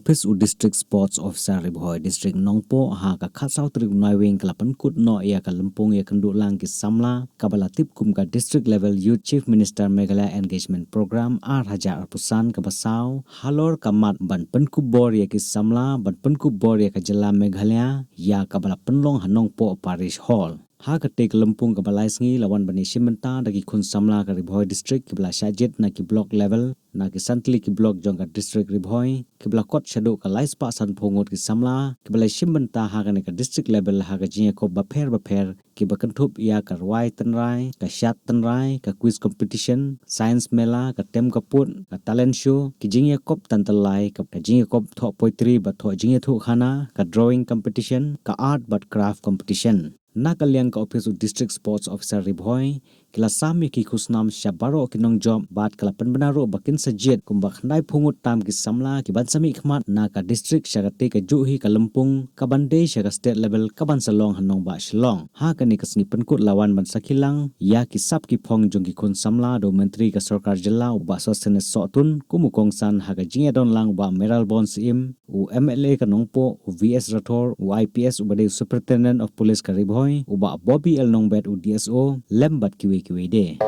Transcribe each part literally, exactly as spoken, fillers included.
Ophis u District Sports Officer Ri Bhoi District Nongpoh ha ka khatsaw tarik u Naiwieng ka la pynkut noh ïa ka lympung ïakynduh lang ki samla kaba la tip kum ka District Level Youth Chief Minister Meghalaya Engagement Programme ar hajar arphew san kaba saw halor ka mat ban pynkup bor ïa ki samla ban pynkup bor ïa ka jylla Meghalaya ïa kaba la pynlong ha Nongpoh Parish Hall. Ha katei ka lympung kaba lai sngi la wan ban ïashim bynta da ki khun samla ka Ri Bhoi District kiba la shah jied na ki block level na ki san tylli ki block jong ka District Ri Bhoi kiba la kot shaduh ka lai spah sanphew ngut ki samla kiba la shim bynta ha kane ka District Level ha ka jingïakop bapher bapher kiba kynthup ïa ka rwai tynrai, ka shad tynrai, ka quiz competition, science mela, ka tem ka pud, ka talent show, ki jingïakop tan tylli, ka, ka jingïakop thoh poetry bad thoh jingïathuhkhana, ka drawing competition, ka art bad craft competition. Na ka liang ka ophis u District Sports Officer Ri Bhoi ki la sam ïa ki khusnam sha baroh ki nongjop bad ka la pynbna ruh ba kin sa jied kumba khyndai phew ngut tam ki samla ki ban sa mihkhmat na ka district sha katei kajuh hi ka lympung ka ban dei sha ka state level ka ban sa long ha nongbah Shillong. Ha kane ka sngi pynkut la wan ban sakhi lang ïa ki sap ki phong jong ki khun samla da u Myntri ka Sorkar Jylla u Bah Sosthenes Sohtun kum u kongsan ha ka jingïadon lang u Bah Mayralborn Syiem, u M L A ka Nongpoh, u V S Rathore, u I P S uba dei u Superintendent of Police ka Ri Bhoi, u Bah Bobby L Nongbet u D S O, lem bad kiwei kiwei de.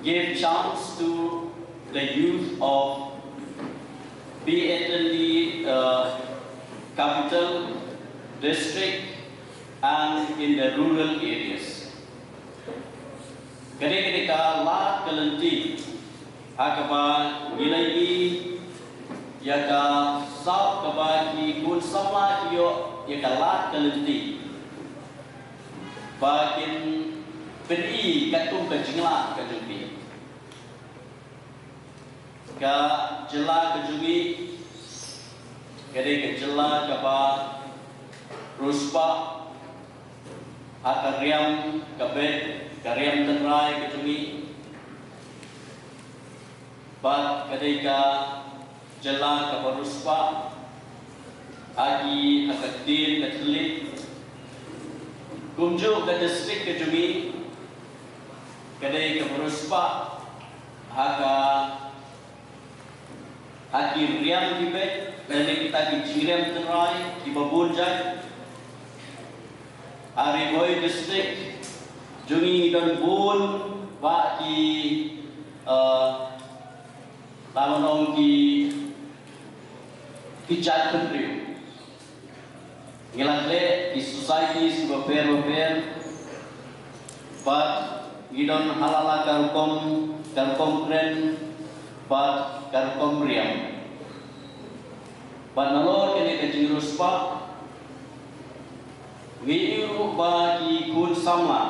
give chance to the youth of P H N D uh, capital district and in the rural areas. Kane kane ka lad ka lynti ha kaba ngi la ïohi ïa ka sap kaba ki khun samla ki ïoh ïa ka lad ka lynti ba kin pyni katkum ka jinglad ka jong ki. Ka jylla ka jong ngi ka dei ka jylla kaba riewspah ha ka riam ka beit ka riam tynrai ka jong ngi. Bad ka dei ka jylla kaba riewspah ha ki ha ka ktien ka thylliej. Kumjuh ka district ka jong ngi ka dei kaba riewspah ha ka ha ki riam ki beit lane kita ki jingriam tynrai kiba bun jait. Ha Ri Bhoi district jong ngi ngi don bun bah ki uh, la wan ong ki ki jait bynriew. Ngi la khleh ki societies kiba pher ba pher bad ngi don ha la la ka rukom ka rukom kren bad ka rukom riam. Bad nalor kane ka jingriewspah ngi ïohi ruh ba ki khun samla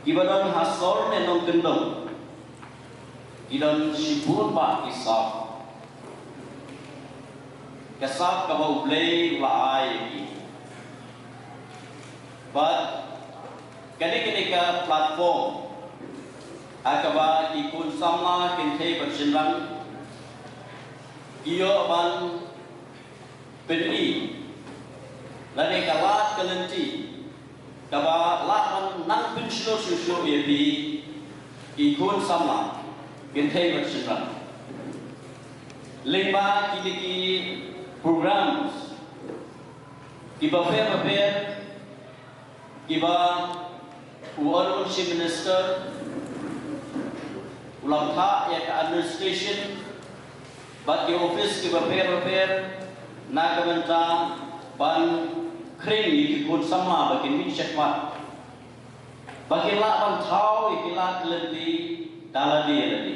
kiba don ha sor ne nongkyndong ki don shibun bah ki sap. Ka sap kaba U Blei u la ai ïa ki. Bad kane kane ka platform ha kaba ki khun samla kynthei bad shynrang ki ïoh ban pyni lane ka lad ka lynti kaba lah ban nang pynshlur shuh shuh ïa phi ki khun samla kynthei bad shynrang. Lyngba kine ki programs kiba pher ba pher kiba u Honorable Chief Minister u la phah ïa ka administration bad ki office kiba pher ba pher na ka bynta ban khring ïa ki khun samla ba kin mih shakhmat ba kin lah ban thaw ïa ki lad lynti da lade lade.